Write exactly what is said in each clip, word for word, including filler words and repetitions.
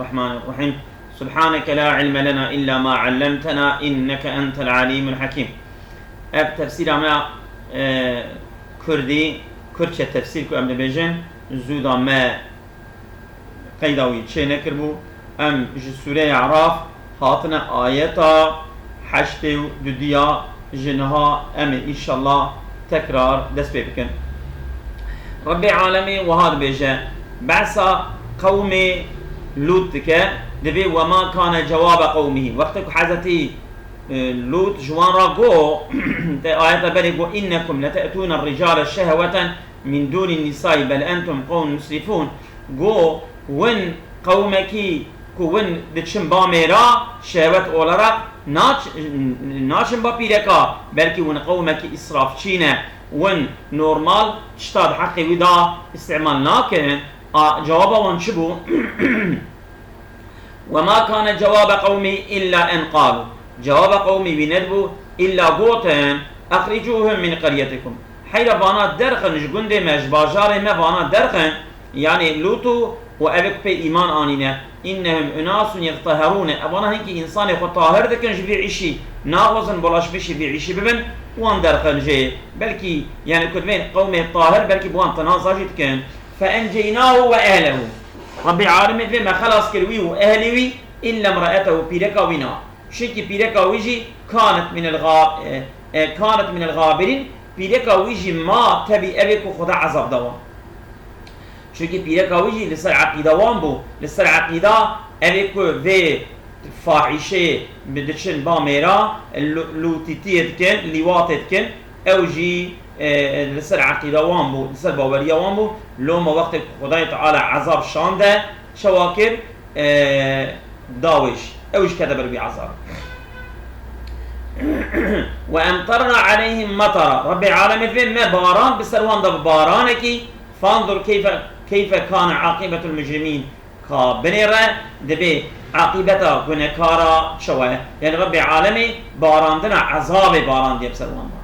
الرحمن الرحيم. سبحانك لا علم لنا إلا ما علمتنا إنك أنت العليم الحكيم. Ev tefsîra me, e, kurdî, kurdçe tefsîr ku em dibêjin, zû da me qeyda wî çê nekiribû. Em ji sûreya Araf hatine ayeta heştê û dudiya, ji niha em ê înşallah tekrar dest pê bikin. Rebbê Alemê wiha dibêje, behsa qewmê Lût dike, dibê, "Wema kane cewabe qewmihî." Wextê ku Hezretî, e, Lût ji wan re got, te ayeta berê got, "Innekum lete'tûne ricale şehweten min dûnin nisai bel entum qewmun musrifûn." Got, win qewmekî ku win diçin ba mêra şehwet olarak naç-, naçin ba pîreka, belkî win qewmekî îsrafçî ne, win normal tişta di heqê wî de îstîmal nakin. A, cewaba wan çi bû? "Wema kane cewabe qewmî illa en qalu." Cewaba qewmî wî nedibû, îlla gotin, "Exricûhum min qeryetikum." Heyra vana derxin ji gundê me, ji bajarê me vana derxin, yanî Lût û, û ev ê ku pê îman anîne. "Innehum unasun yetteherûne." Evana hinkî însanê xwe tahir dikin ji vî îşî. Naxwazin bulaşmişî vî îşî bibin, wan derxin jê. Belkî, yanî ku divên qewmê tahir, belkî bi wan tinaza jî dikin. "Fe enceynahu ve ehlehu." Rebbê Alemê divê me xelas kir wî û ehlê wî, "illa imraetehu", pîreka wî na. Çunkî pîreka wî jî kanet minel ga-, e, e, kanet minel gabirîn, pîreka wî jî ma tevî evê ku Xweda ezab da wan. Çunkî pîreka wî jî li ser eqîda wan bû, li ser eqîda evê ku vê fahîşê bi diçin ba mêra, lu-, lûtîtiyê dikin, lîwatê dikin, ew jî, e, li ser eqîda wan bû, li ser baweriya wan bû. Loma wextê ku Xwedayê Teala ezab şande, çawa kir? E, da wê jî. Ew jî kete ber wî ezabê. "Ve emtarna aleyhim matara." Rebbê Alemê divê me baran bi ser wan da bi baranekî. "Fanzur keyfe, keyfe kane aqibetul mujrimîn." Ka binêre dibê aqîbeta gunekara çawa ye. Yanî Rebbê Alemê barandina ezabê barandiye bi ser wan da.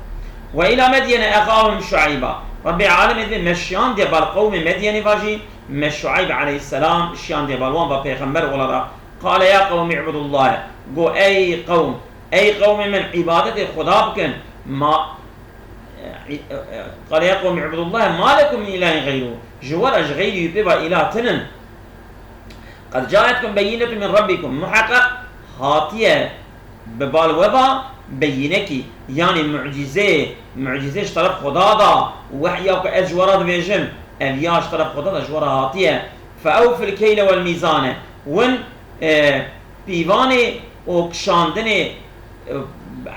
"Ve ila Medyene exahum Şueyba." Rebbê Alemê divê me şiyandiye bal qewmê Medyenê va jî, me Şueyb aleyhisselam şiyandiye bal wan va pêxember olarak. "Qale ya qewmi ibudullahe." Got, "Ey qewm, ey qewmê min, îbadetê Xweda bikin." Ma, e, e, e, "Qale ya qewmi ibudullahe ma lekum min ilahin xeyru." Ji we re ji xeyrî wî pê va îlah tinin. "Qed caetkum beyinetun min rabbikum." Muheqeq hatiye bi bal we va beyînekî, yanî mucîzê, mucîzê ji teref Xweda da, wehya ku ez ji we re dibêjim, ev ya ji teref Xweda da ji we re hatiye. "Fe ewfil keyle wel mîzane." Win, e, pîvanê û kişandinê, e,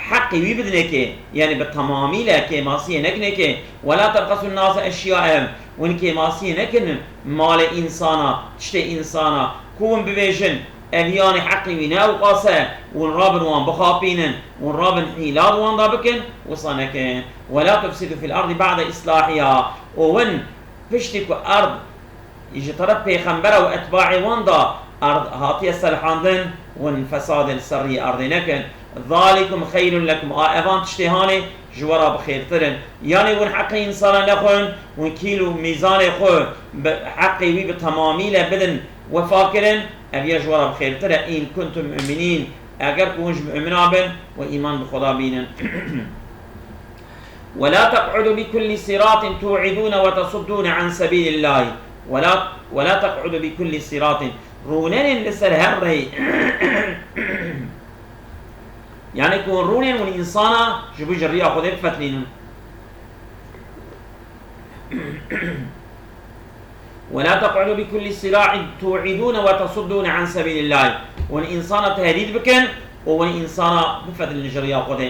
heqê wî bidinekê, yanî bi temamî le kêmasiyê nekinekê. "Ve la tebxesun nase eşyaehum." Win kêmasiyê nekin malê însana, tiştê însana. Ku win bibêjin, ev yanî heqê wî ne ewqas e, win rabin wan bixapînin, win rabin hîla di wan da bikin, wisa nekin. "Ve la tufsidu fil ardi ba'de islahiha." Û win piştî ku erd ji teref pêxembera û etbaê wan da erd hatiye selhandin, win fesadê li ser riyê erdê nekin. "Zalikum xeyrun lekum." A, evan tiştê hanê ji we re bi xêrtir in. Yanî win heqê însana nexwin, win kîl û mîzanê xwe bi heqê wî bi temamî le bidin wefa kirin, ev ya ji we re bi xêrtir e. "In kuntum mu'minîn." Eger ku hûn ji mumina bin û îman bi Xweda bînin. "Ve la teq'udu bi kulli siratin tu'idûne ve tesuddûne an sebîlillâhi. Ve la, ve la teq'udu bi kulli siratin." Rûnenên li ser her rêyê. Yanî ku hûn rûnên hûn însana ji bo ji riya Xwedê bifetlînin. "Ve la teq'udu bi kulli siratin tu'idûne ve tesuddûne an sebîlillâhi." Hûn însana tehdîd bikin û hûn însana bifetlin ji riya Xwedê.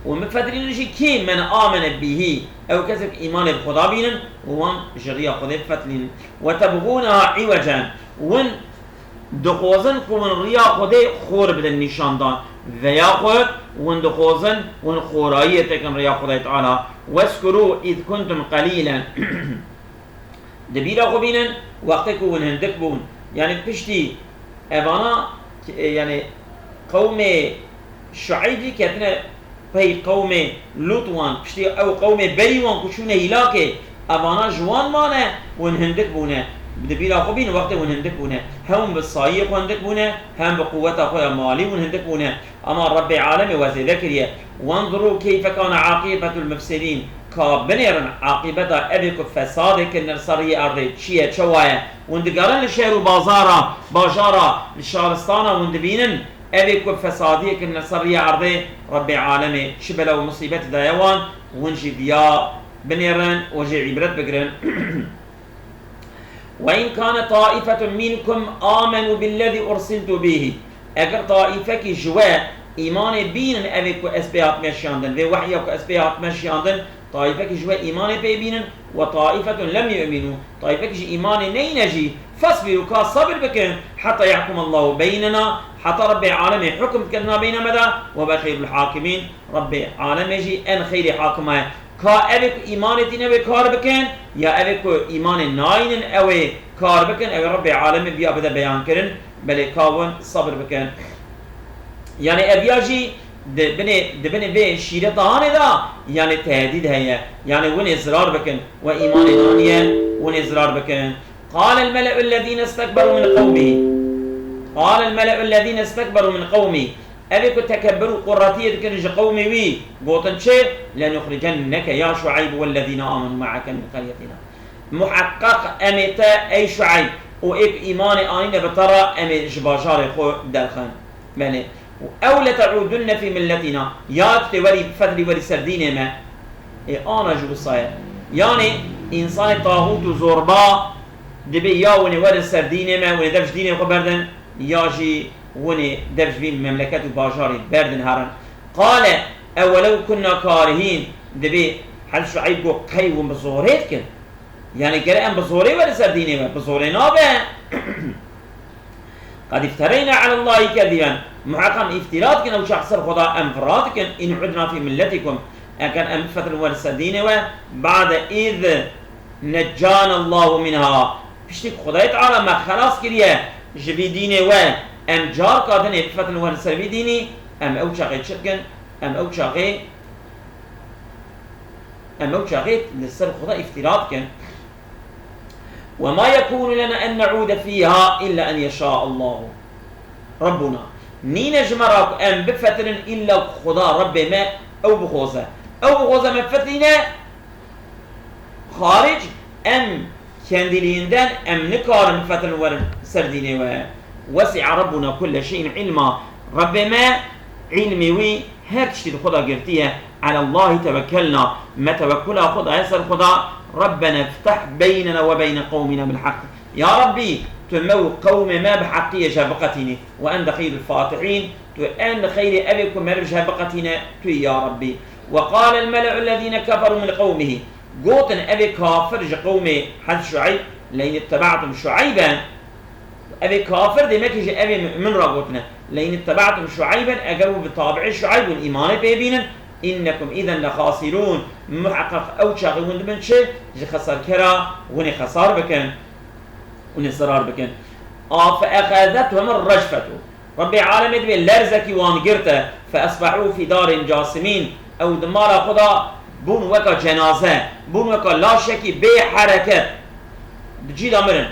Û bifetlînin jî kî? "Men amene bihî." Ew kesê ku îmanê bi Xweda bînin û wan ji riya Xwedê bifetlînin. "Ve tebxûneha iwecen." Win dixwazin ku win riya Xwedê xor bidin nîşandan. Veya xwe win dixwazin win xorayiyê tekin riya Xwedê Teala. "Weskuru iz kuntum qelîlen." Di bîra xwe bînin, wextê ku hûn hindik bûn. Yanî piştî evana, e, yanî qewmê Şueybî ketine pey qewmê Lût wan, piştî ew qewmê berî wan ku çûne hîlakê, evana ji wan mane, hûn hindik bûne. Bi di bîra xwe bînin wextê hûn hindik bûne. Hem bi sayiyê xwe hindik bûne, hem bi quweta xwe ya malî hûn hindik bûne. Ama Rebbê Alemê we zêde kiriye. وَانْظُرُوا كَيْفَ كَانَ عَاقِبَةُ الْمُفْسِدِينَ. Ka binêrin aqîbeta evê ku fesadê kirine li ser riyê erdê çi ye, çawa ye? Hûn digerin li şehir û bazara, bajara, li şaristana hûn dibînin evê ku fesadiyê kirine li ser riyê erdê, Rebbê Alemê çi bela û musîbetî daye wan, hûn jî viya binêrin û jê îbret bigirin. وَاِنْ كَانَ طَائِفَةٌ مِنْكُمْ آمَنُوا بِالَّذِي أُرْسِلْتُ بِهِ. Eger taîfekî ji we îmanê bînin evê ku ez pê hatime şiyandin, vê wehya ku ez pê hatime şiyandin, taîfekî ji we îmanê pê bînin, وَطَائِفَةٌ لَمْ يُؤْمِنُوا, taîfekî jî îmanê neyne jî, فَاصْبِرُوا, ka sebir bikin, حَتَّى يَحْكُمَ اللّٰهُ بَيْنَنَا, heta Rebbê Alemê hukm dike di navbeyna me de, وَهُوَ خَيْرُ الْحَاكِمِينَ, Rebbê Alemê jî en xeyrê hakima ye. Ka evê ku îmanê tîne wê kar bikin, ya evê ku îmanê nayînin ew ê kar bikin, ew ê Rebbê Alemê viya bide beyankirin, belê ka hûn sebir bikin. Yanî ev ya jî di binê, di binê vê şîreta hanê de, yanî tehdîd heye. Yanî hûn ê zirar bikin. We îmanê naniye, hûn ê zirar bikin. قَالَ الْمَلَأُ الَّذِينَ اسْتَكْبَرُوا مِنْ قَوْمِهِ. قَالَ الْمَلَأُ الَّذِينَ اسْتَكْبَرُوا مِنْ قَوْمِهِ. Evê ku tekebbur û qurretiyê dikin ji qewmê wî, gotin çi? لَنُخْرِجَنَّكَ يَا شُعَيْبُ وَالَّذِينَ آمَنُوا مَعَكَ مِنْ قَرْيَتِنَا. Muheqqeq em ê te, ey Şueyb, û ê ku îmanê anîne bi te re, em ê ji bajarê xwe derxin. Belê. û اَوْ لَتَعُودُنَّ فِي مِلَّتِنَا. Ya tu tê werî, bifetilî werî ser dînê me. Ê ana jî wisa ye. Yanî, însanê taxût û zorba dibê ya hûn ê werin ser dînê me, hûn ê dev ji dînê xwe berdin, ya jî hûn ê dev ji vî memleket û bajarê berdin herin. قَالَ أَوَلَوْ كُنَّا كَارِهِينَ. Dibê Hezret Şueyb got, qey hûn bi zorê dikin? Yanî gere em bi zorê werin ser dînê me? Bi zorê nabe. قَدِ افْتَرَيْنَا عَلَى اللّٰهِ كَذِبًا. Muheqeq em îftîra dikin, ew çax ser Xweda em vira dikin. اِنْ عُدْنَا فِي مِلَّتِكُمْ. Eger em bifetilin werin ser dînê we, بَعْدَ إِذْ نَجَّانَا اللّٰهُ مِنْهَا. Piştî ku Xwedayê Teala me xelas kiriye ji vî dînê we, em carka din ê bifetilin werin ser vî dînî, em ew çaxê çi dikin? Em ew çaxê, em ew çaxê li ser Xweda îftîra dikin. وَمَا يَكُونُ لَنَا أَنْ نَعُودَ فِيهَا إِلَّا أَنْ يَشَاءَ اللّٰهُ رَبُّنَا. Nîne ji me re ku em bifetilin îlla ku Xweda Rebbê me ew bixwaze. Ew bixwaze me bifetilîne xaric, em kendiliğinden em nikarin bifetilin werin ser dînê we. وَسِعَ رَبُّنَا كُلَّ شَيْءٍ عِلْمًا. Rebbê me, îlmê wî her tiştî li xwe de girtiye. عَلَى اللّٰهِ تَوَكَّلْنَا. Me tewekkula xwe daye ser Xweda. رَبَّنَا افْتَحْ بَيْنَنَا وَبَيْنَ قَوْمِنَا بِالْحَقِّ. Ya Rebbî, tu me û qewmê me bi heqiyê ji hev biqetînî. وَأَنْتَ خَيْرُ الْفَاتِحِينَ. Tu en xeyrê evê ku meriv ji hev biqetîne, tu yî ya Rebbî. وَقَالَ الْمَلَأُ الَّذِينَ كَفَرُوا مِنْ قَوْمِهِ. Gotin evê kafir ji qewmê Hezret Şueyb, لَئِنِ اتَّبَعْتُمْ شُعَيْبًا. Evê kafir demekî ji evê mu'min re gotine. لَئِنِ اتَّبَعْتُمْ شُعَيْبًا, eger hûn bi tabi'ê Şueyb hûn îmanê pê bînin, إِنَّكُمْ إِذًا لَخَاسِرُونَ. Muheqeq ew çaxê hûn dibin çi? Ji xeserkera hûn ê xesar bikin. Hûn ê zerar bikin. A فَأَخَذَتْهُمُ الرَّجْفَةُ. Rebbê Alemê dibê lerzekî wan girte. فَأَصْبَحُوا فِي دَارِهِمْ جَاثِمِينَ. Ew di mala xwe de bûn weka cenaze, bûn weka laşekî bê hereket. Di cî de mirin.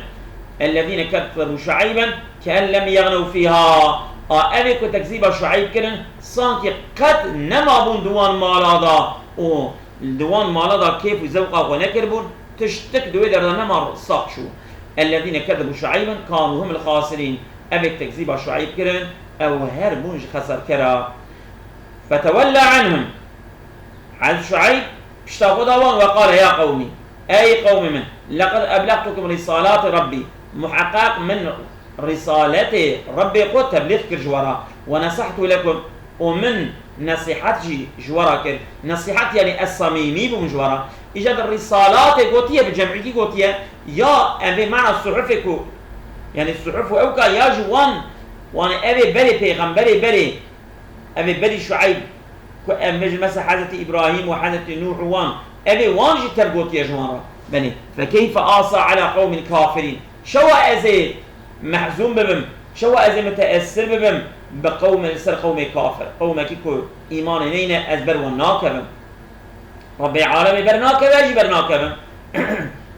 اَلَّذِينَ كَذَّبُوا شُعَيْبًا كَأَنْ لَمْ يَغْنَوْا فِيهَا. A evê ku tekzîba Şueyb kirin, sankî qet nemabûn di wan mala de û di wan mala de kêf û zewqa xwe nekiribûn, tiştik di wê derda nema sax çû. اَلَّذِينَ كَذَّبُوا شُعَيْبًا كَانُوا هُمُ الْخَاسِرِينَ. Evê tekzîba Şueyb kirin, ew her bûn ji xeserkera. فَتَوَلَّى عَنْهُمْ. Hezret Şueyb pişta xwe da wan, وَقَالَ يَا قَوْمِ. Ey qewmê min, لَقَدْ أَبْلَغْتُكُمْ رِسَالَاتِ رَبِّي. Muheqeq min rîsaletê Rebbê xwe teblîx kir ji we re. وَنَصَحْتُ لَكُمْ. Û min nesîhet jî ji we re kir. Nesîhet yanî ez samîmî bûm ji we re. Îca di rîsalatê gotiye, bi cem'îkî gotiye. Ya em vê mana suhufê ku, yanî suhuf û ew ka ya ji wan, wan ê evê berê pêxemberê berê, Evê berî Şueyb, ku em bêjin mesela Hezretî Îbrahîm û Hezretî Nûh û wan, evê wan jî tev gotiye ji wan re. Benê, فَكَيْفَ آسَى عَلَى قَوْمٍ كَافِرِينَ. Çawa ez ê mehzûn bibim, çawa ez ê miteessir bibim bi qewmê, li ser qewmê kafir, qewmekî ku îmanê neyne, ez ber wan nakevim. Rebbê alemê ber nakeve, ez jî ber nakevim.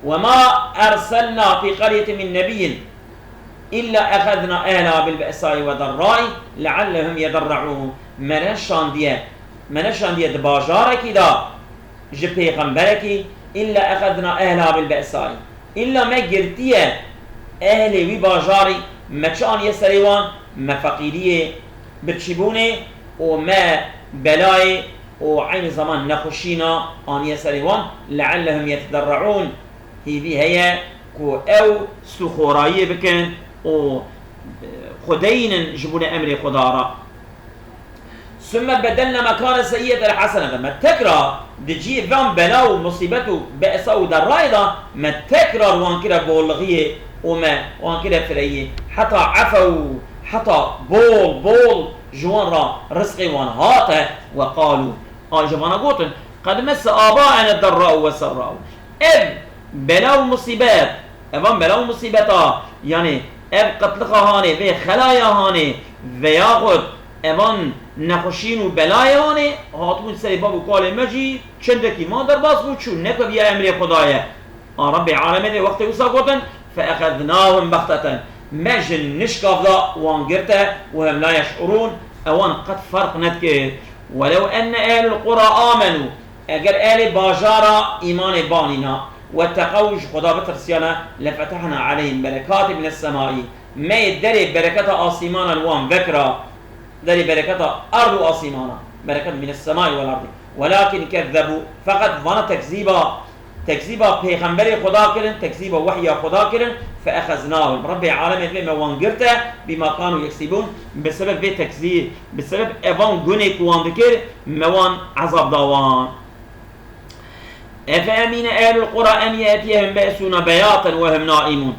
وما أرسلنا في قرية من نبي إلا أخذنا أهلها بالبأساء والضراء لعلهم يضرعون. Me neşandiye, me neşandiye di bajarekî de ji pêxemberekî, إلا أخذنا أهلها بالبأساء. Îlla me girtiye ehlê wî bajarî, me çi aniye serê wan? Me feqîriyê, birçîbûnê û me belayê û eynî zeman nexweşîna aniye serê wan. لعلهم يتضرعون. Hîvî heye ku ew stûxorayiyê bikin û, e, xwe deynin ji bûne emrê Xweda re. ثم بدلنا مكان السيئة الحسنة. Me tekrar di cihê van bela û musîbet û be'sa û derrayê de me tekrar wan kire bolixiyê û me wan kire fireyiyê. حتى عفوا, heta bol bol ji wan re rizqê wan hate. وقالوا, a ji vana gotin, قد مس آباءنا الضراء والسراء. Ev bela û musîbet, evan bela û musîbeta, yanî ev qitlixa hanê, vê xelaya hanê, veyaxud evan nexweşîn û belayê hanê, hatibûn serê bav û kalê me jî çendekî ma derbas bû, çû, nekeviya emrê Xwedayê. A Rebbê alemê dê wextê wisa gotin, فأخذناهم بغتة. Me ji nişkav da wan girte, وهم لا يشعرون, ewan qet ferq nedikir. ولو أن أهل القرى آمنوا. Eger ehlê bajara îmanê banîna, واتقوا, ji Xweda bitirsiyana, لفتحنا عليهم بركات من السماء, me yê derê bereketa asîmana li wan vekira, derê bereketa erd û asîmana, bereket من السماء والأرض. ولكن كذبوا, feqet vana tekzîba, tekzîba pêxemberê Xweda kirin, tekzîba wehya Xweda kirin, فأخذناهم. Rebbê alemê divê me wan girte, بما كانوا يكسبون, bi sebeb vê tekzî, bi sebeb evan gunê ku wan dikir, me wan ezab da wan. أفأمن أهل القرى أن يأتيهم بأسنا بياتا وهم نائمون.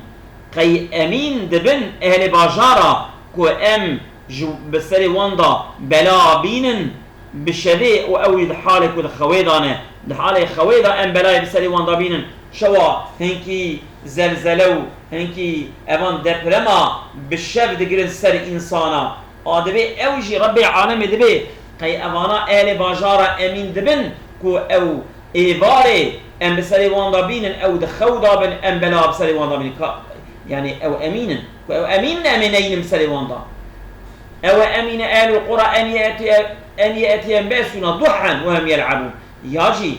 Qey emîn dibin ehlê bajara ku em ji, bi serê wan de bela bînin, bi şevê û ew ê di halê ku di xewê de ne, di halê xewê de em belayê bi serê wan de bînin. Şewa hinkî zelzele û hinkî evan deprema bi şev digirin ser însana. A dibê ew jî Rebbê alemê dibê, qey evana ehlê bajara emîn dibin ku ew êvarê em bi serê wan de bînin, ew di xew de bin, em bela bi serê wan de bînin. Ka, yanî ew emîn in. Ku ew emîn in em ê neynin bi serê wan de. أو أمن أهل القرى أن يأتي-, أن يأتيهم بأسنا ضحى وهم يلعبون. Ya jî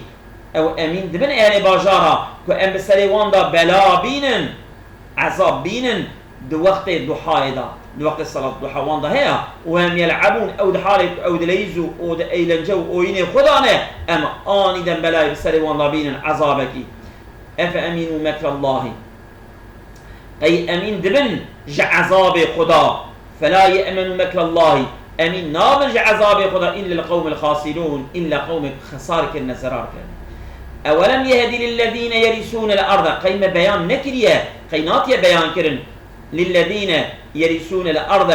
ew emîn dibin ehlê bajara ku em bi serê wan de bela bînin, ezab bînin, di wextê duhayê de, di wextê salat duha wan de heye, وهم يلعبون, ew di halê ku ew dileyîz û, û di eğlence û oyînê xwe de ne, em anîden belayê bi serê wan de bînin, ezabekî. أفأمنوا مكر الله. Qey emîn dibin ji ezabê Xweda. فلا يأمن مكر الله. Emîn nabin ji ezabê Xweda إلا القوم الخاسرون. Îlla qewmê xesar kirine, zerar kirine. أولم يهد للذين يرثون الأرض. Qey me beyan nekiriye, qey natiye beyan kirin. للذين يرثون الأرض.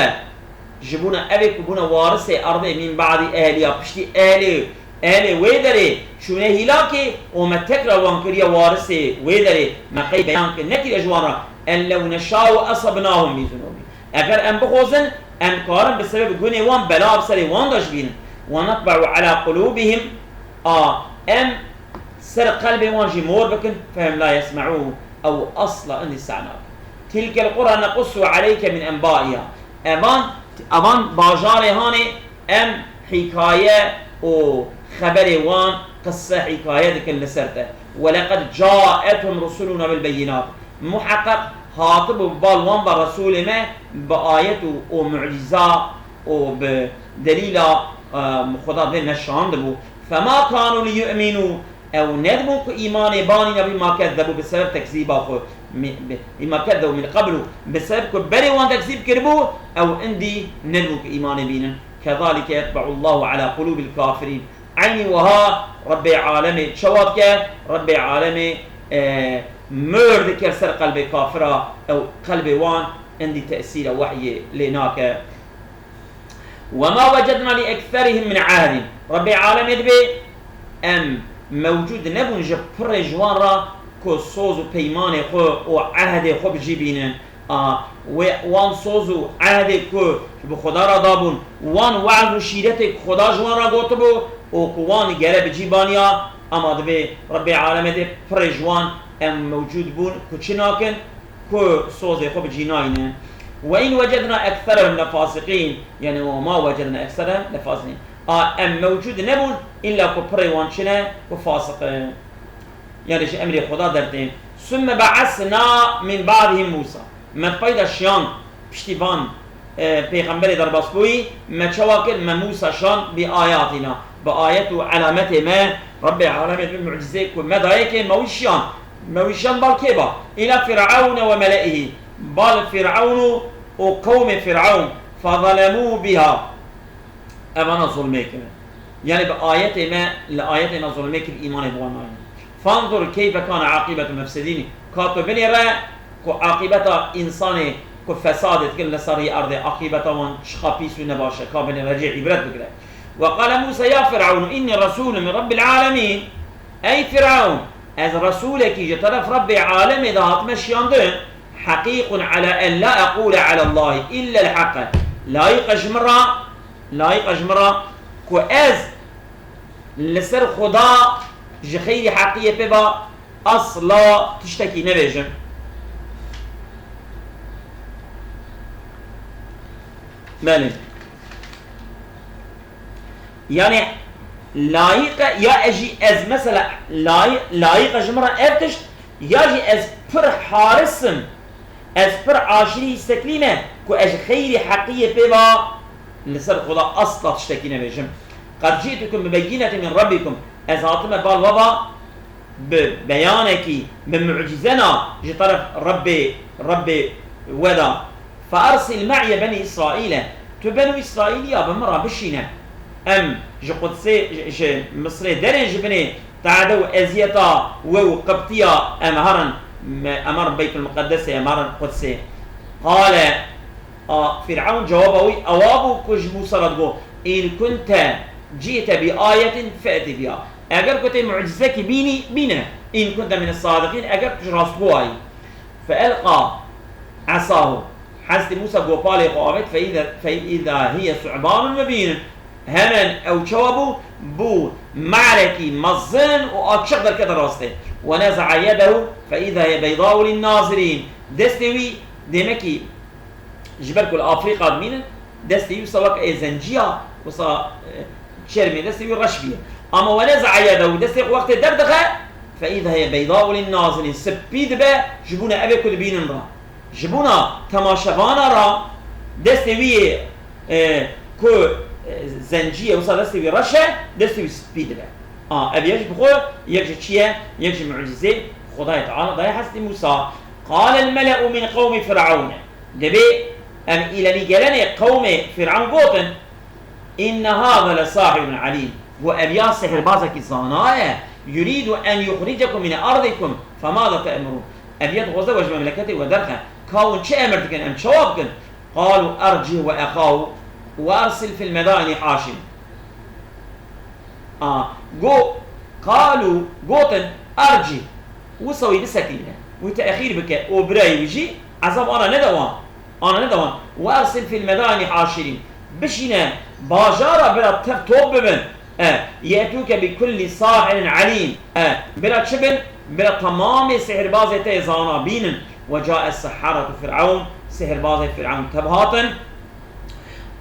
Ji bona evê ku bûne warisê erdê من بعد أهلها, piştî ehlê, ehlê wê derê çûne hîlakê û me tekrar wan kiriye warisê wê derê, me qey beyan kir, nekiriye ji wan re, أن لو نشاء أصبناهم بذنوبهم. Eger em bixwazin, em karin bi sebeb gunê wan bela bi serê wan de jibînin. ونطبع على قلوبهم. A, em ser qelbê wan jî mor bikin, فهم لا يسمعون, ew asla indî seh nakin. تلك القرى نقص عليك من أنبائها. Evan, evan bajarê hanê em hîkaye û xeberê wan, qisse, hîkaye dikin li ser te. ولقد جاءتهم رسلنا بالبينات. Muheqeq hatibû bi bal wan ve Resûlê me bi ayet û, û mucîza û bi delîla, e, Xweda vê me şandibû. فما كانوا ليؤمنوا. Ew nedibûn ku îmanê banîne بما كذبوا, bi sebeb tekzîba xwe. Mi-, bi-, بما كذبوا من قبل. Bi sebeb ku berê wan tekzîb kiribû, ew indî nedibûn ku îmanê bînin. كذلك يطبع الله على قلوب الكافرين. Eynî wiha Rebbê alemê çawa dike? Rebbê alemê, e, mor dike ser qelbê kafira, ew qelbê wan indî tesîra wehyê lê nake. وما وجدنا لأكثرهم من عهد. Rebbê alemê dibê em mewcûd nebûn ji pirê ji wan re ku soz û peymanê xwe û ehdê xwe bi cî bînin. A, wê wan soz û ehdê ku bi Xweda re dabûn, wan we'z û şîretê ku Xweda ji wan re gotibû û ku wan gere bi cî baniya, ema dibê Rebbê alemê dê pirê ji wan em mewcûd bûn ku çi nakin, ku sozê xwe bi cî nayînin. Ve in wecedna ekserehum lefasiqîn, yani ve ma wecedna ekserehum lefasiqîn. A, em mewcûd nebûn, illa ku pirê wan çi ne, ku fasiq in. Yani ji emrê Xweda dertên. Sümme be'esna min ba'dihim Musa. Me peyda şiyan piştî van, e, pêxemberê derbasbûyî, me çawa kir? Me Musa şan bi ayatina. Bi ayet û elametê me, Rabbê alemê bi mucizê ku me dayê kê me wî şiyan. Me wî şiyan bal kê ba? Îla Fir'aune ve mele'ihî. Bal Fir'aun û, û qewmê Fir'aun. Fezalemû biha. Evana zulmê kirin. Yani bi ayetê me, li ayetê me zulmê kir, îmanê bi wan nayîn. Fanzur keyfe kana aqibetu mufsidîn. Ka tu binêre ku aqîbeta însanê ku fesadê dikin li ser rî erdê, aqîbeta wan çiqa pîs û nebaş e, ka binêre cê îbret bigire. Ve qale Musa ya Fir'aun inni resulun min Rabbil alemîn. Ey Fir'aun, ez resulekî ji teref Rabbê alemê de hatime şiyandin. Heqîqun ala en la eqûle alallahî illel heqe. Layîq e ji min re, layîq e ji min re ku ez li ser Xuda ji xeyrî heqiyê pê ve asla tiştekî nebêjim. Belê. Yani layîq e, ya ez jî ez mesela layî-, layîq e ji min re ev tişt, ya jî ez pir haris im, ez pir aşirî îsteklî me ku ez ji xeyrî heqiyê pê ve li ser Xuda asla tiştekî nebêjim. Qed cîtukum bi beyînetin min Rabbikum. Ez hatime bal we ve bi beyanekî, bi mucîzena ji teref Rebbê, Rebbê we de. Fe ersil me'ye benî Îsraîle. Tu benû Îsraîliya bi min re bişîne. Em ji Qudsê, ji, ji Misrê derên ji binê te'de û eziyeta we û Qibtiya em herin, me, em herin Beytul Miqedesê, em herin Qudsê. Qale, a, Fîr'ewn cewaba wî ewa bû ku ji Mûsa re digot, "În kunte cîte bi ayetin fe'ti biha." Eger ku tê mucizekî bînî, bîne. "În kunte mine sadiqîn", eger tu ji rastgoyî. Fe elqa esahu. Hezretî Mûsa gopalê xwe avêt, fe îza, fe îza hiye su'banun mubîn. Hemen ew çawa bû? Bû marekî mezin û açiq derkete rastê. Ve neza'a yedehu fe îza hiye beyda'u lin-nazirîn. Destê wî, demekî, ji ber ku li Afrîka dimînin, destê wî wisa wek ê zenciya, wisa, e, çermê destê wî reş bûye. Ama ve neza'a yedehu, destê xwe wextê derdixe, fe îza hiye beyda'u lin-nazirîn, spî dibe ji bona evê ku dibînin re. Ji bona temaşevana re destê wî yê, e, ku, e, zencî ye, wisa destê wî reş e, destê wî spî dibe. A, ev yek ji bi xwe, yek ji çi ye? Yek ji mucizê Xwedayê Teala daye Hezretî Mûsa. Qale el-mele'u min qewmî Fir'ewn. Dibê em îlenîgerenê qewmê Fir'ewn gotin, "Inne haza le sahirun alîm." Got, "Ev ya sihirbazekî zana ye. Yurîdu en yuxricekum min ardikum. Femaza te'murûn." Ev ya dixwaze we ji memleketê we derxe. Ka hûn çi emir dikin, em çawa bikin? Qalû ercih ve exahu ve ersil fil medaini haşirîn. A, go, qalû, gotin, ercî, wisa wî bisekîne, wî texîr bike û birayê wî jî ezab ana nede wan, ana nede wan. Wersil fil medaini haşirîn, bişîne bajara bira tev top bibin. E, ye'tûke bi kulli sahirin alîm. E, bira çi bin? Bira temamê sihirbazê te zana bînin. Ve ca'es sehharatu Fir'ewn, sihirbazê Fir'ewn tev hatin.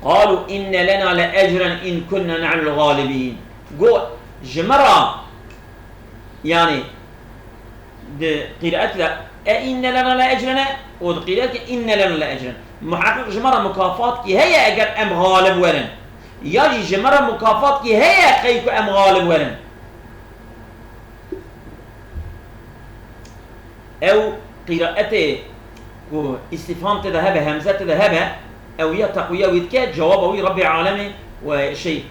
Qalû inne lena le ecren in kunna nehnul galibîn. Got, ji me re, yani, di qîraet de, e inne lena le ecren e, û di qîraet de inne lena le ecren. Muheqeq ji me re mukafatkî heye eger em galib werin. Ya jî ji me re mukafatkî heye qey ku em galib werin. Ew qîraetê ku îstîfham tê de hebe, hemze tê de hebe, ew ya teqwiya wî dike, cewaba wî Rebbê alemê we şey,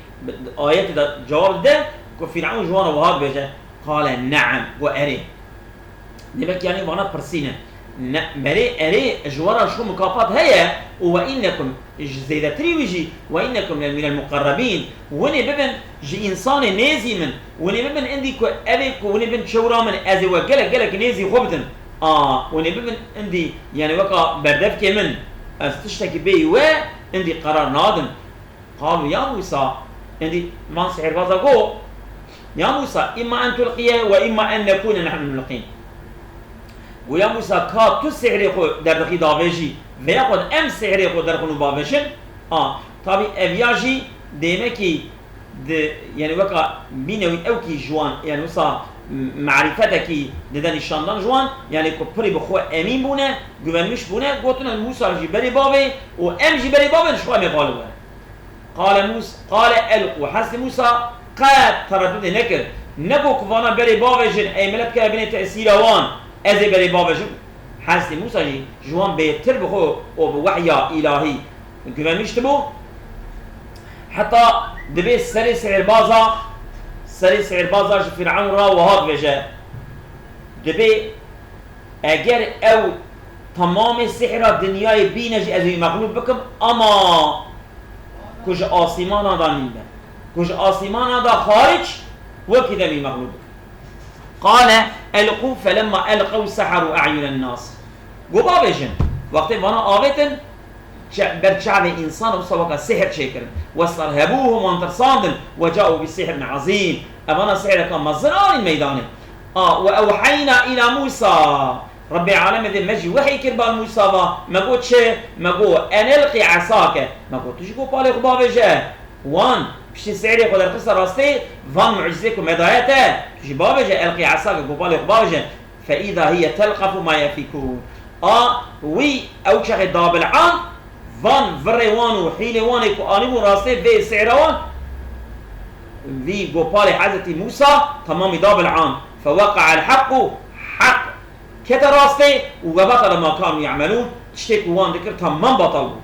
ayetê de cewab dide ku Fîr'ewn ji wan re wiha dibêje, qale ne'em, got erê. Demek yani vana pirsî ne. Ne, merê erê ji we re ji xwe mukafat heye û ve innekum, ji zêdetirî wî jî, "Ve innekum le minel muqerrebîn." Winê bibin ji însanê nêzî min. Winê bibin indî ku evê ku winê bin çewra min, ez ê we gelek, gelek nêzî xwe bidim. A, winê bibin indî, yani weka berdevkê min, ez tiştekî bêyî we indî qerar nadim. Qalû ya Mûsa, indî van sihirbaza got, "Ya Mûsa, îmma en tulqiye ve îmma en nekûne nehnul mulqîn." Goya Mûsa, ka tu sêhrê xwe derdixî davêjî, veya xwe em sêhrê xwe derxin û bavêjin? A, tabî ev ya jî dêmekî di, yani weka bîne wî ewkî ji wan, yani wisa marîfetekî dide nîşandan ji wan, yani ku pirî bi xwe emîn bûne, güvenmiş bûne, gotine Mûsa jî berê bavê û em jî berê bavê ji xwe em ê xalib were. Qale Mûs-, qale elqû. Hezretî Mûsa qet tereddudê nekir. Negot ku vana berê bavêjin, ey mele bikeve binê tesîra wan, ez ê berê bavêjim. Hezretî Mûsa jî ji wan bêtir bi xwe û bi wehya îlahî güvenmiş dibû. Heta dibê serê sihirbaza, serê sihirbaza ji Fîrewn re wiha dibêje. Dibê eger ew temamê sihra dinyayê bîne jî ez ê wî mexlûb bikim, ama ku ji asîmana da nîne, ku ji asîmana da xaric, wekî de wî mexlûb bikim. Qale elqû felemma elqew seherû e'yunen nas. Got bavêjin, wextê vana avêtin, çe-, ber çavê însan wisa weka sihir çêkirin. Westarhebûhum, wan tirsandin, we caû bi sihrin ezîm. Evana sihireka mezin anîn meydanê. A, we ewheyna îla Mûsa. Rebbê alemê dê me jî wehî kir bal Mûsa va. Me got çi? Me got, "En elqî esake." Me got, "Tu jî gopalê xwe bavêje." Wan, piştî sêrê xwe derxiste rastê, van mucizê ku me daye te, tu jî bavêje, "Elqî esake", gopalê xwe bavêje. "Fe îza hiye telqefu ma yefîkûn." A, wî ew çaxê dabil'an, van virê wan û hîlê wan ê ku anîbûn rastê vê sêra wan, vî gopalê Hezretî Mûsa temamî dabil'an. "Fe weqa'el heqqu", heq kete rastê û "we betale ma kanu ye'melûn", tiştê ku wan dikir temam betal bû.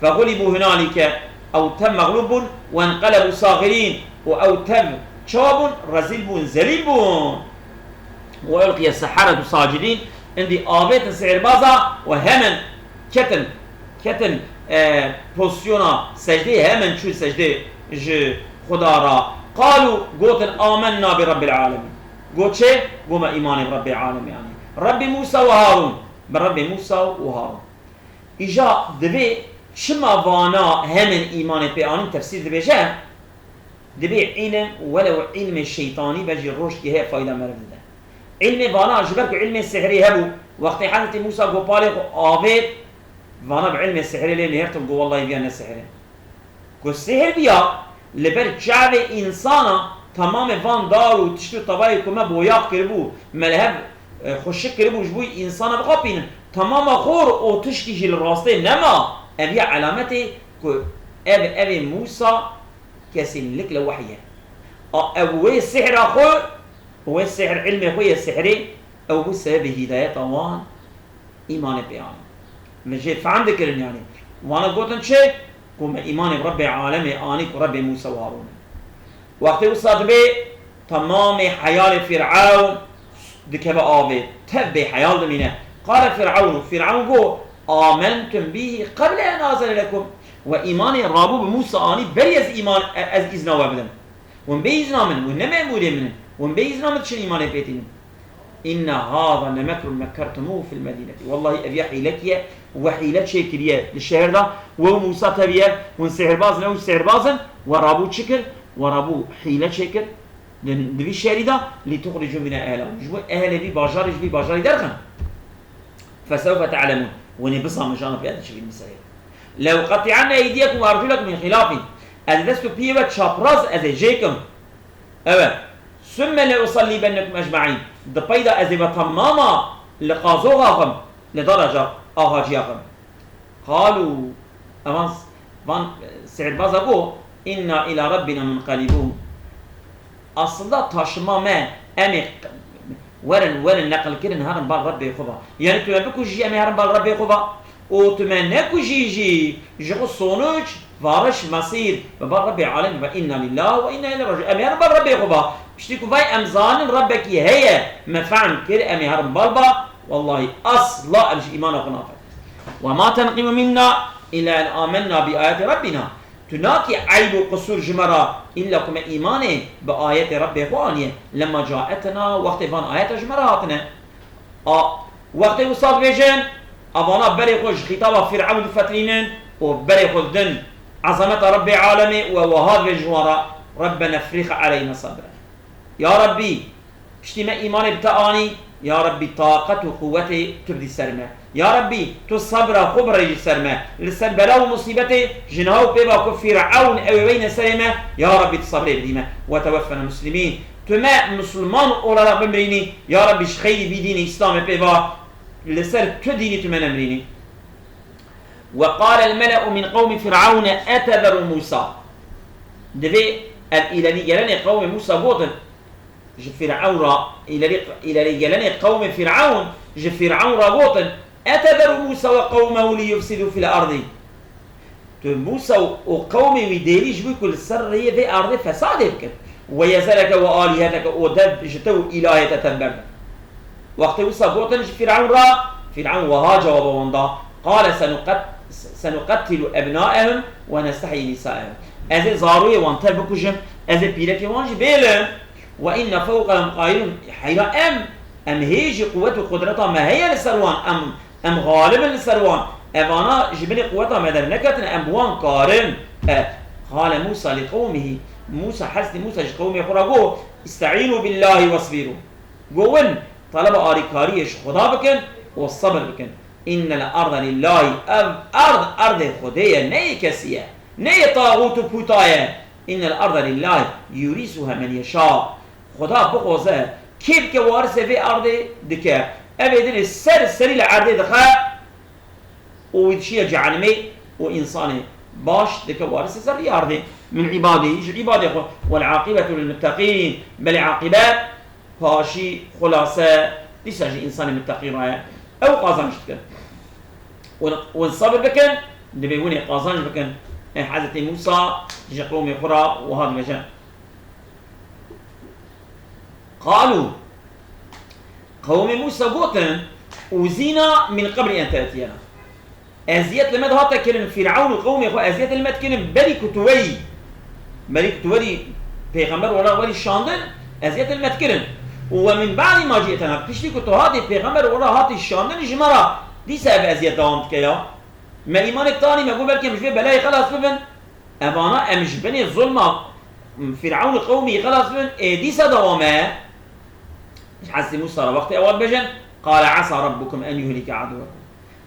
"Fe gulibû hunalîke", ew tev mexlûb bûn, "wenqelebû saxirîn", û ew tev çawa bûn? Rezîl bûn, zelîl bûn. "Ve ulqiye seharetu sacidîn", îndî avêtin sihirbaza û hemen ketin, ketin, e, pozisyona secdeyê, hemen çûn secdê ji Xuda ra. "Qalû", gotin, "Amenna bi Rabbil alemîn." Got çê? Got me îmanê bi Rebbê alemê anî. Rebbê Mûsa û Harûn. Bi Rebbê Mûsa û Harûn. Îja divê çima vana hemin îmanê pê anîn tefsîr dibêje? Dibê îlim welew îlmê şeytanî be jî roj kê heye fayda meriv dide. Îlmê vana ji ber ku îlmê sihrî hebû, wextê Hezretî Mûsa gopalê xwe avêt, vana bi îlmê sihrê lê nêhirtin, got, "Wellahî viya ne sihr e." Ku sihir biya, li ber çavê însana temamê van dar û tişt û tebayê ku me boyax kiribû, me li hev, e, xweşik kiribû ji bo însana bixapînin. Temama xor û tişkî jî li rastê nema. Ev ya elametê ku ev, ev ê Mûsa kesînlik li wehy e. A, ew wê sihra xwe, wê sihr, ilmê xwe yê sihrê, ew bû sebebê hîdayeta wan. Îmanê pê anî. Min jê fehm dikirin, yanî. Wana gotin çi? Ku me îmanê bi Rebbê alemê anî ku Rebbê Mûsa û Harûn e. Wextê wisa dibê temamê heyalê Fîrewn dikeve avê. Tev bê heyal dimîne. Qale Fîrewn, Fîrewn got, "Amentum bîhî qeble en azene lekum." We îmanê rabû bi Mûsa anî berî ez îman, e-, ez îzna we bidim. Hûn bê îzna min, hûn ne memûrê min in. Hûn bê îzna min diçin îmanê pê tînin. "Inne hâza lemekrun mekkertumûhu fil medînetî." Wellahî ev ya hîlekî ye, we hîle çêkiriye li şehir de, we û Mûsa tevî ye, hûn sihirbaz in, ew jî sihirbaz in, we rabû çi kir? We rabû hîle çêkir di, di vî şehrî de, "lituxricû mînha ehleha." Ji bo ehlê vî bajarê ji vî bajarî derxin. "Fesewfe te'lemûn." Hûn ê bizanin ji ana pê ez diçikînim serê. "Leuqetti'enne eydiyekum we erculakum min xilafin." Ez dest û piyê we çapraz ez ê jêkim. Evet. "Sümme leusallîbennekum ecmaîn." Di pey de ez ê we temama li qazoxa xim, li dereca axaciya xim. Qalû, evan, van, e, sihirbaza got, "Inna ila rabbina munqalibûn." Aslında taşima me, em ê werin, werin neqilkirin herin bal Rebbê xwe va. Yani tu me bikujî, em ê herin bal Rebbê xwe va. Û tu me nekujî jî, ji xwe sonuç, varış, mesîr, me bal Rebbê alemî va, "Inna lillah ve inna ileyhi raciun." Em ê herin bal Rebbê xwe va. Piştî ku vay em zanin Rebbekî heye, me fehm kir, em ê herin bal ba. Wellahî asla em ji îmana xwe nafetin. "Ve ma tenqimu minna illa en amenna bi ayati rabbina." Tu nakî eyb û qisûr ji me re, îlla ku me îmanê bi ayetê Rebbê xwe aniye. "Lemma caetena", wextê van ayeta ji me re hatine. A, wextê wisa dibêjin, evana berê xwe ji xîtaba Fîrewn difetilînin û berê xwe didin ezameta Rebbê alemê û ew wiha dibêjin ji wan re, "Rebbena afrigh aleyna sabra." Ya Rebbî, piştî me îmanê bi te anî, Ya Rabbî, taqet û quwetê tu bidî ser me. Ya Rabbî, tu sebra xwe birêjî ser me. Li ser bela û musîbetê ji niha û pê ve ku Fîrewn ew ê weyne serê me, ya Rabbî, tu sebrê bidî me. Ve tewaffena muslimîn. Tu me misilman olarak bimirînî. Ya Rabbî, ji xeyrî vî dînê Îslamê pê ve li ser tu dînî tu me nemirînî. Ve qâlel mele'u min qewmî Fîrewn etezeru Mûsa. Divê ev îlerîgelenê qewmê Mûsa gotin, ji Fîrewn re, îlerî, îlerîgelenê qewmê Fîrewn ji Fîrewn re gotin, etezeru Mûsa ve qewmehu li yufsidû fil erdî. Tu Mûsa û, û qewmê wî dêrî ji bo ku li ser rêyê vê erdê fesadê bikin. Ve yezereke ve alîheteke û dev ji te û îlahê te temberdin. Wextê wisa gotin ji Fîrewn re, Fîrewn wiha cewaba wan da, qale senuqet-, senuqettilu ebnaehum ve nestehyi nisaehum. Ez ê zarûyê wan tev bikujim, ez ê pîrekê wan jî bêlim. Ve inne fewqehum qahirun. Heyra em, em hê jî quwet û qudreta me heye li ser wan, em, em xalib in li ser wan. Evana ji binê quweta me derneketine, em bi wan karin. E, qale Mûsa li qewmihî. Mûsa, Hezretî Mûsa ji qewmê xwe re got, "İsta'înû billâhi vesbîrû." Go win, taleba arîkariyê ji Xuda bikin û sebir bikin. Innel arda lillâhi, ev erd, erdê Xwedê ye, ne yê kesî ye, ne yê taxût û pûta ye. Innel arda lillâhi, yurîsuha men yeşâ. Xuda bixwaze, kê bike warisê vê erdê dike. Ev ê dinê ser serî li erdê dixe û wî dişiye cehenimê û însanê baş dike warisê zerrî erdê. Min îbadî, ji îbadê xwe. Wel aqîbetu lil muttaqîn. Belê aqîbet, paşî, xulase, dîsa ji însanê muttaqî re ye. Ew qazanç dikin. Hûn, hûn sebir bikin, divê hûn ê qazanç bikin. Ê Hezretî Mûsa ji qewmê xwe re wiha dibêje. Qalû, qewmê Mûsa gotin, "Uzîna min qebli en te'tiyena." Eziyet li me dihate kirin, Fîrewn û qewmê xwe eziyet li me dikirin, berî ku tu weyî, berî ku tu werî pêxember were werî şandin, eziyet li me dikirin. Û we min ba'dî ma ci'tena, piştî ku tu hatî pêxember were hatî şandin, ji me re dîsa ev eziyet dewam dike ya. Me îmanê tanî, me got belkî em ji vê belayê xelas bibin. Evana em ji binê zulma Fîrewn û qewmî xelas bibin, ê dîsa dewam e. Ji Hezretî Mûsa re wextê ewa dibêjin, qale esa rabbukum en yuhlike aduwekum.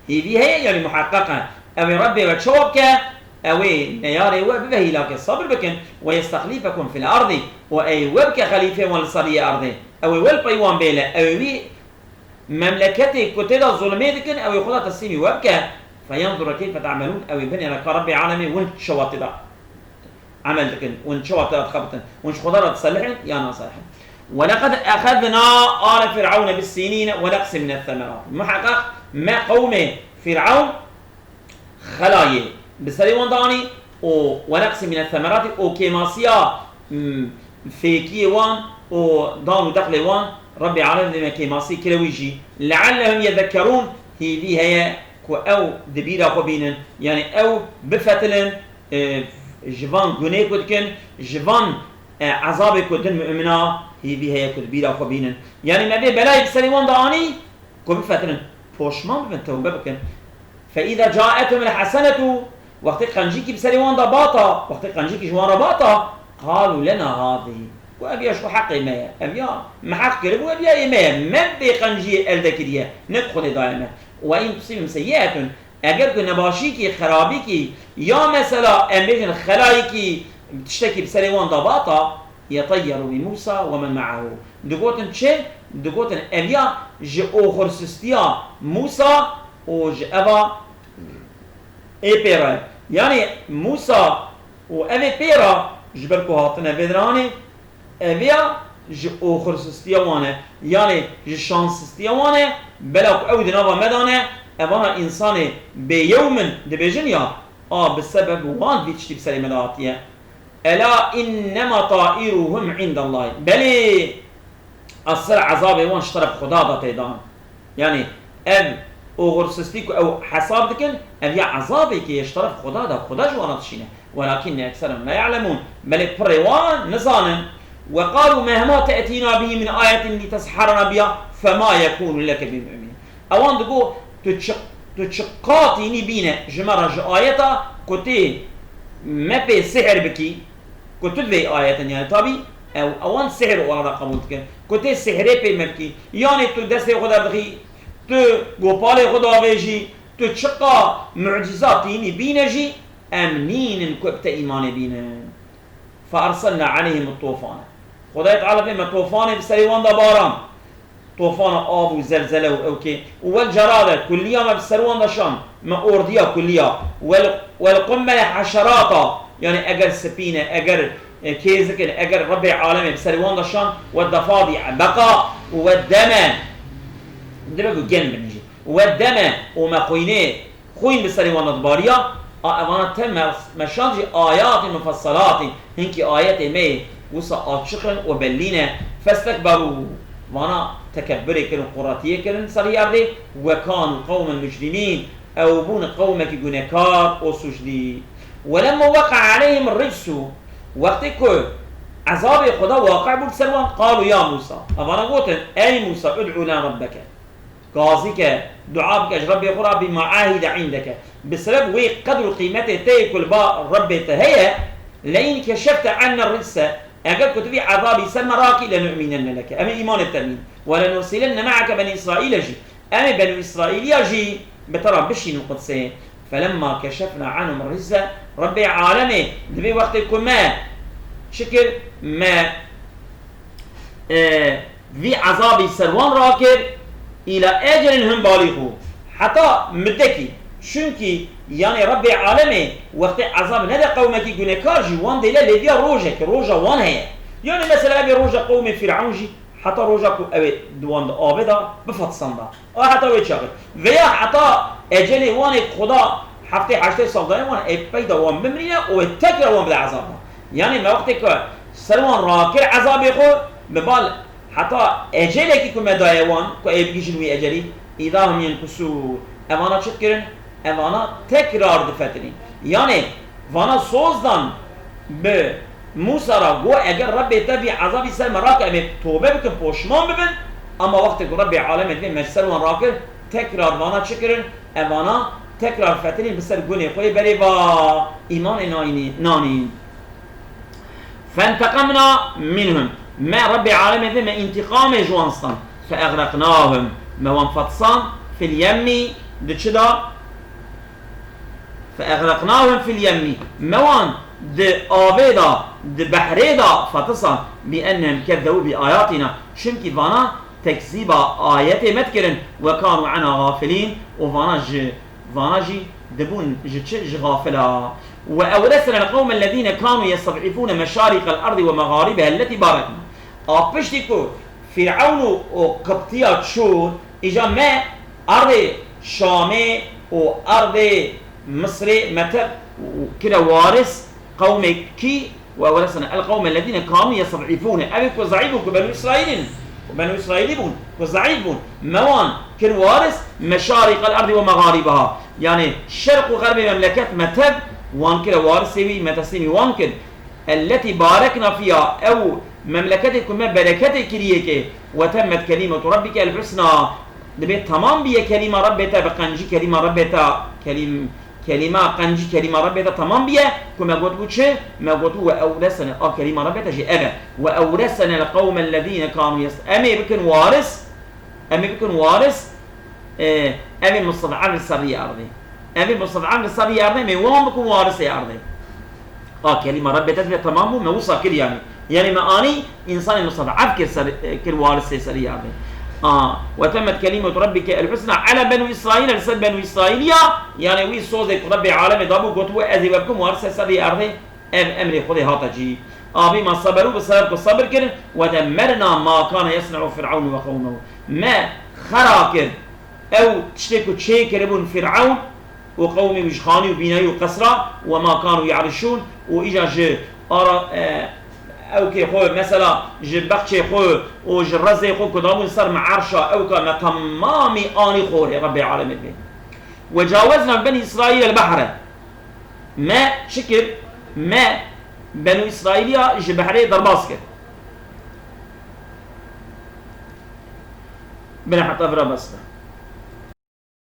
Hêvî heye, yanî muheqqeq e. Ew ê Rebbê we çawa bike? Ew ê neyarê we bibe hîlakê, sabir bikin. Ve yestexlîfekum fil erdî. Û ê we bike xelîfê wan li ser riyê erdê. Ew ê we li pey wan bêle. Ew ê wî memleketê ku tê de zulmê dikin, ew ê xwe de teslîmî we bike. Feyenzura keyfe te'melûn. Ew ê binêre ka Rebbê alemê win çawa tê de emel dikin, hûn çawa tê dixebitin? Hûn ji Xweda re diselihîn ya naselihîn? Welaqad exezna ale Fir'ewne bis-sinîne we neqsî mine semerât. Muheqeq me qewmê Fir'ewn xelayê bi serê wan de anî û we neqsî mine semerâtî û kêmasiya, m, fêkiyê wan û dan û dexlê wan Rebbê alem dê me kêmasî kire wî jî. Le'ellehum yezekkerûn, hîvî heye ku ew di bîra xwe bînin, yanî ew bifetilin, e, ji van gunê ku dikin, ji van, e, ezabê ku din mumina hîvî heye ku di bîra xwe bînin. Yanî me vê belayê bi serê wan de anî ku bifetinin, poşman bibin, tewbe bikin. Fe îza caethum el hesenetu, wextê qencîkî bi serê wan de bata, wextê qencîkî ji wan re bata, qalû lena hâzihî. Ku ev ya ji xwe heqê me ye, ev ya me heq kiribû, ev ya yê me ye, me vê qenciyê elde kiriye, ne ku Xwedê daye me. Ve in tusîbhum seyyi'etun, Eger ku nebaşîkî, xerabîkî, ya mesela em bêjin xelayîkî, tiştekî bi serê wan de bata, yeteyyeru bi Mûsa we men me'ahu. Digotin çi? Digotin ev ya ji oxirsistiya Mûsa û ji eva ê pê re. Yanî Mûsa û ev ê pê re ji ber ku hatine vê diranê, Ev ya ji oxirsistiya wan e, yanî ji şanssistiya wan e, bela ku ew di nava me de ne, evana însanê bêyew min dibêjin ya, a bi sebeb wan vî tiştî bi serê me de hatiye. Ela innema ta'iruhum indallahî. Belê, esir ezabê wan ji teref Xuda de tê dan. Yanî ev oxursistî ku ew hesab dikin, ev ya ezabekê ye ji teref Xuda de, Xuda ji wan re dişîne. Welakinne ekserehum la ya'lemûn. Belê pirê wan nizanin. Ve qalû mehma te'tîna bihî min ayetin litesherena biha fema yekûnû leke bimu'minîn. Ewan digo, tu çi, tu çi qatînî bîne ji me re ji ayeta ku tê me pê sihir bikî, ku tu divê ayetin, yanî tabî, Ew, ewan sihir wana da qebûl dikin. Ku tê sihirê pê me bikî. Yanî tu destê xwe derdixî, tu gopalê xwe davêjî, tu çiqa mucîza tînî bîne jî, em nînin ku bi te îmanê bînin. Fe erselna aleyhim tofane. Xwedayê Teala vê me tofanê bi serê wan da baran. Tofana av û zelzele û ewkê. Û wel cerade, kulliya me bi ser wan de şan. Me ordiya kulliya. Wel, wel qummele haşerata. Yani eger spî ne, eger, e, kêzik in, eger Rebbê alemê bi ser wan de şan. Ve dafadi'a beqa û ve deme. Dibe ku gen bin jî. Ve deme û me xwînê Xwîn bi serê wan de dibariya, a evana te me-, meşand jî ayatê mufesselatê, hinkî ayetê me yê wisa açiq in û bellî ne. Festekberû, vana tekebburê kirin, quretiyê kirin ser erdê, we kanû qewmen mucrimîn, ew bûn qewmekî gunekar û suclî. Welemma weqa aleyhim ricsu, wextê ku ezabê Xweda waqe bû ser wan, qalû ya Mûsa, evana gotin, ey Mûsa, ud'u lena rebbeke. Gazî ke, dua bike ji Rebbê xwe re, bima ahide indeke. Bi sebeb wê qedr û qîmetê te yê ku li ba Rebbê te heye, le in keşefte anne rise, eger ku tu vî ezabî ser me rakî, le nu'minenne leke. Em ê îmanê te bîn. Ve le nursilenne me'ake beni Îsraîle jî. Em ê Benû Îsraîliya jî bi te re bişînin Qudsê. Felemma keşefna anhum rise, Rebbê alemê, di vê wextê ku me çi kir? Me, e, vî ezabî ser wan rakir, îla ecelin hum balîxû, heta midekî, çunkî, yanî Rebbê alemê wextê ezab nede qewmekî gunekar jî, wan dêle lêviya rojekî, roja wan heye. Yanî mesela evê roja qewmê Fîrewn jî, heta roja ku ew ê di wan di avê de bifatisanda. A heta wê çaxê. Veya heta ecelê wan ê Xuda heftê heştê sal daye wan, ê peyda wan bimrîne û ê tekrar wan bide ezab de. Yanî me wextê ku ser wan rakir ezabê xwe, bi bal heta ecelekî ku me daye wan, ku ê bigihîjin wî ecelî, îda hum yenkusûn. Evana çi dikirin? Evana tekrar difetinîn. Yanî vana soz dan bi Mûsa re got, eger Rebbê te vî ezabî ser me rake, em ê tobe bikin, poşman bibin, ama wextê ku Rebbê alemê divê me ji ser wan rakir, tekrar vana çi kirin? Evana tekrar fetinîn bi ser gunê xwe yê berê va îmanê nayînî-, nanîn. Fenteqemna minhum. Me Rebbê alemê divê me întîqamê ji wan stand. Feegraqnahum. Me wan fetisan fil yemmî, di çi da? Feegraqnahum fil yemmî. Me wan di avê de, di behrê de fetisan. Bi ennehum kezzebû bi ayatina. Çimkî vana tekzîba ayetê me dikirin. Ve kanû anha gafilîn. Û vana ji, vana jî dibûn ji çi? Ji xafila. Ve ewresnel qewmellezîne kanû yested'îfûne meşariqel erdî ve mexaribeha elleti barekna. A piştî ku Fîrewn û, û Qibtiya çûn, îca me erdê Şamê û erdê Misrê me te kire waris qewmekî, ve ewresnel qewmellezîne kanû yested'îfûne. Ev ê ku zeîf bûn, ku Benû Îsraîlî ne. Ku Benû Îsraîlî bûn, ku zeîf bûn. Me wan kir waris, meşariqel erdî ve mexaribeha. Yanî şerq û xerbê memleket me tev wan kire warisê wî, me teslîmî wan kir. Elletî barekna fîha, ew memleketê ku me bereketê kiriyê ke, ve temmet kelîmetu rabbike el husna, dibê temam biye kelîma Rebbê te, bi qencî kelîma Rebbê te, kelîm-, kelîma qencî kelîma Rebbê te temam biye, ku me gotibû çi? Me gotibû ve ewresene, a kelîma Rebbê te jî ev e. Ve ewresene el qewme ellezîne kanû yes-, em ê bikin waris, Em ê bikin waris, e, ev ê musted'ef li ser rî erdê. Ev ê musted'ef li ser rî erdê, em ê wan bikin warisê erdê. A kelîma Rebbê te divê temam bû, me wisa kir yanî. Yanî me anî însanê musted'ef kir ser, e, kir warisê ser rî erdê. A, ve temmet kelîmetu Rebbike el husna ala Benû Îsraîl, li ser Benû Îsraîliya, yanî wî sozê ku Rebbê alemê dabû, gotibû, ez ê we bikim warisê ser rî erdê. Ev emrê Xwedê hate cî. A bima seberû, bi sebeb ku sebir kirin, we demmerna ma kane yesne'u Fir'ewn ve qewmehu. Me xera kir ew tiştê ku çê kiribûn Fir'ewn û qewmê wî ji xanî û bînayî û qesra, we ma kanu ya'rişûn, û îca ji ara, e, ewkê xwe, mesela ji bexçê xwe û ji rezê xwe ku dabûn ser me erşa ewka me temamî anî xorê Rebbê alemê bê. Ve cawezna bi Benî Îsraîl el behre. Me çi kir? Me Benû Îsraîliya ji behrê derbas kir. Bine heta vira bes be.